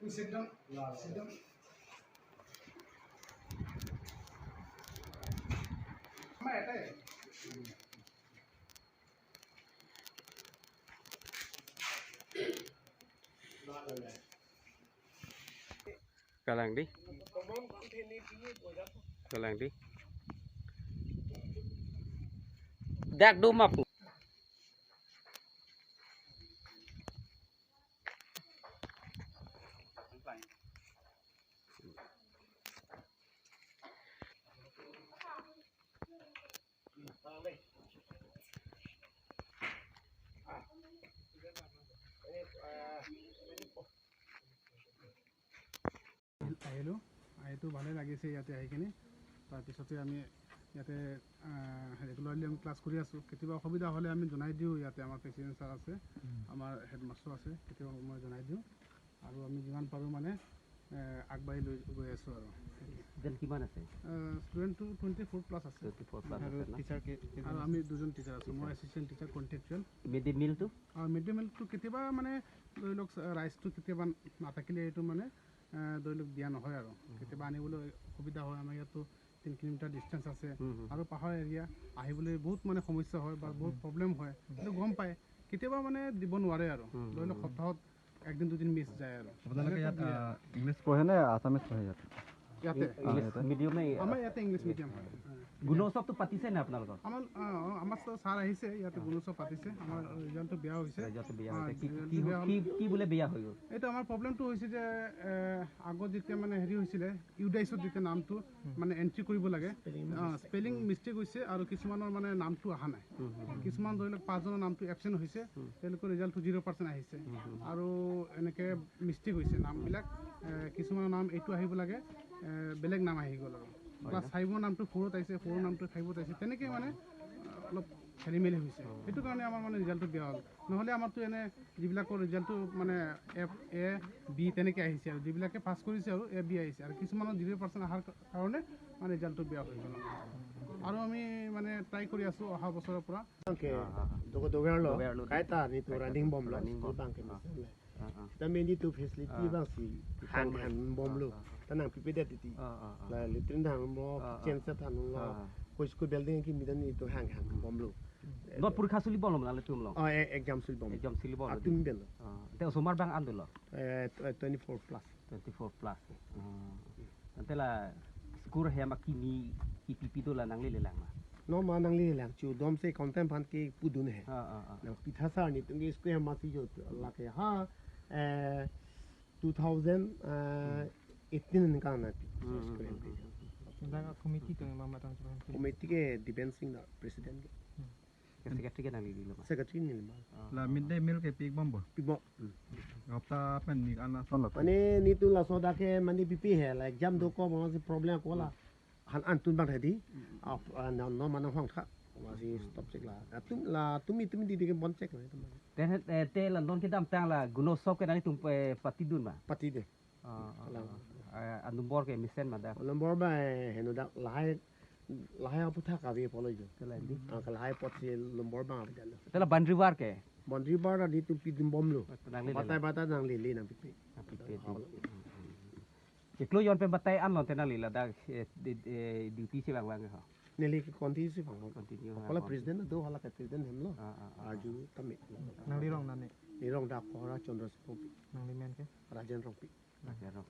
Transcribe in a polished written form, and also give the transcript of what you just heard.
Sit down. Sit down. Kalangdi. Kalangdi. Dak do mapu. আহিলোঁ, আহিতো ভালেই লাগিছে ইয়াতে আহি কিনে। তাৰপিছতে আমি ইয়াতে ৰেগুলাৰলি আমি ক্লাছ কৰি আছোঁ। কেতিয়াবা অসুবিধা হ'লে আমি জনাই দিওঁ, ইয়াতে আমাৰ প্ৰেচিডেণ্ট ছাৰ আছে, আমাৰ হেডমাষ্টাৰ আছে, কেতিয়াবা মই জনাই দিওঁ আৰু আমি যিমান পাৰোঁ মানে আগবাঢ়ি লৈ গৈ আছোঁ। আৰু কিমান আছে ষ্টুডেণ্টটো? 24 প্লাছ আছে। 24 প্লাছ। আৰু আমি দুজন টিচাৰ আছোঁ, মই assistant teacher contractual. Mid day মিলটো? মিড ডে মিলটো কেতিয়াবা মানে ধৰি লওক ৰাইচটো কেতিয়াবা নাথাকিলে এইটো মানে ধৰি লওক দিয়া নহয় আৰু কেতিয়াবা আনিবলৈ অসুবিধা হয়। আমাৰ ইয়াতো 3 কিলোমিটাৰ ডিষ্টেঞ্চ আছে আৰু পাহাৰ এৰিয়া, আহিবলৈ বহুত মানে সমস্যা হয় বা বহুত প্ৰব্লেম হয়, সেইটো গম পায়। কেতিয়াবা মানে দিব নোৱাৰে আৰু ধৰি লওক সপ্তাহত একদিন দুদিন মিছ যায় আৰু। আপোনালোকে ইয়াত ইংলিছ পঢ়ে নে আছামিজ পঢ়ে ইয়াত? ইয়াতে মিডিয়ামে আমাৰ ইয়াতে ইংলিছ মিডিয়াম হয়। গুণোৎসৱটো পাতিছে নে আপোনালোকৰ? আমাৰ ছাৰ আহিছে ইয়াতে, গুণোৎসৱ পাতিছে। আমাৰ ৰিজাল্টটো বেয়া হৈছে। ৰিজাল্টটো বেয়া হৈছে। কি কি বোলে বেয়া হৈ গ'ল? এইটো আমাৰ প্ৰব্লেমটো হৈছে যে আগত যেতিয়া মানে হেৰি হৈছিলে, ইউডাইছত যেতিয়া নামটো মানে এণ্ট্ৰি কৰিব লাগে, স্পেলিং মিষ্টেক হৈছে আৰু কিছুমানৰ মানে নামটো অহা নাই। কিছুমান ধৰি লওক পাঁচজনৰ নামটো এবচেণ্ট হৈছে, তেওঁলোকৰ ৰিজাল্টটো 0% আহিছে। আৰু এনেকৈ মিষ্টেক হৈছে নামবিলাক, কিছুমানৰ নাম এইটো আহিব লাগে, বেলেগ নাম আহি গ'ল আৰু ক্লাছ ফাইভৰ নামটো ফ'ৰত আহিছে, ফ'ৰৰ নামটো ফাইভত আহিছে, তেনেকৈ মানে অলপ খেলি মেলি হৈছে। সেইটো কাৰণে আমাৰ মানে ৰিজাল্টটো বেয়া হ'ল। নহ'লে আমাৰতো এনে যিবিলাকৰ ৰিজাল্টটো মানে এফ, এ, বি তেনেকৈ আহিছে আৰু যিবিলাকে পাছ কৰিছে আৰু এ, বি আহিছে আৰু কিছুমানৰ 0% অহাৰ কাৰণে মানে ৰিজাল্টটো বেয়া হৈ গ'ল। আৰু আমি মানে ট্ৰাই কৰি আছোঁ অহা বছৰৰ পৰা। Running bomb lo. Tapi ni tu facility bang si hang hang bom lo. Tanang pipi det ti. La latrine hang mo, kitchen set hang lo. Ko school building ki midan ni tu hang hang bom lo. Not পৰীক্ষা চলিব নহ'লে তুমি অ exam চলিব। Exam চলিব। তুমি বেল। তে সোমাৰ বাং আন্দোলন। 24 প্লাছ। 24 প্লাছ। তেলা স্কুল হে মা কি নি কি পিপি দোলা নাংলি লেলাং মা। No ma nangli lang chu dom se content phan ke pudun hai nang pitha sa ni tung school ma si jo la ke ha 2018 ka na school daga committee tu ma matang committee ke Dipen Singh da president ke। Secretary ke nangli lo? Secretary ni ma। La mid day meal ke pik bombo? Pik bom। Hafta pen ni ana son la। Mane ni tu la so da ke mane pipi hai la exam do ko ma si problem ko la han an tun bang thadi a no ma na hong tha ma si stop check la tum la tumi tumi di ke bon check la tum te te la non ke dam tang la guno sob ke nani tum pati dun ma। Pati de। A number ke misen ma da? Number ba heno da lahai lahai apu tha ka bi polo jo। Tela ndi। A lahai pot si number ba bi dalo। Tela boundary war ke? Boundary war di tu pi dum bom lo batai batai nang le le na pi। Pi Klo yon pe batai an lon tena lila da duty se bang bang ha। Nele ke continue se bang। Continue। Kola president do hala ka president hem lo arju tame। Nang li rong nane? Ni rong da ko ra Chandra Singh। Nang li men ke? Rajen rong pi। Rajen rong।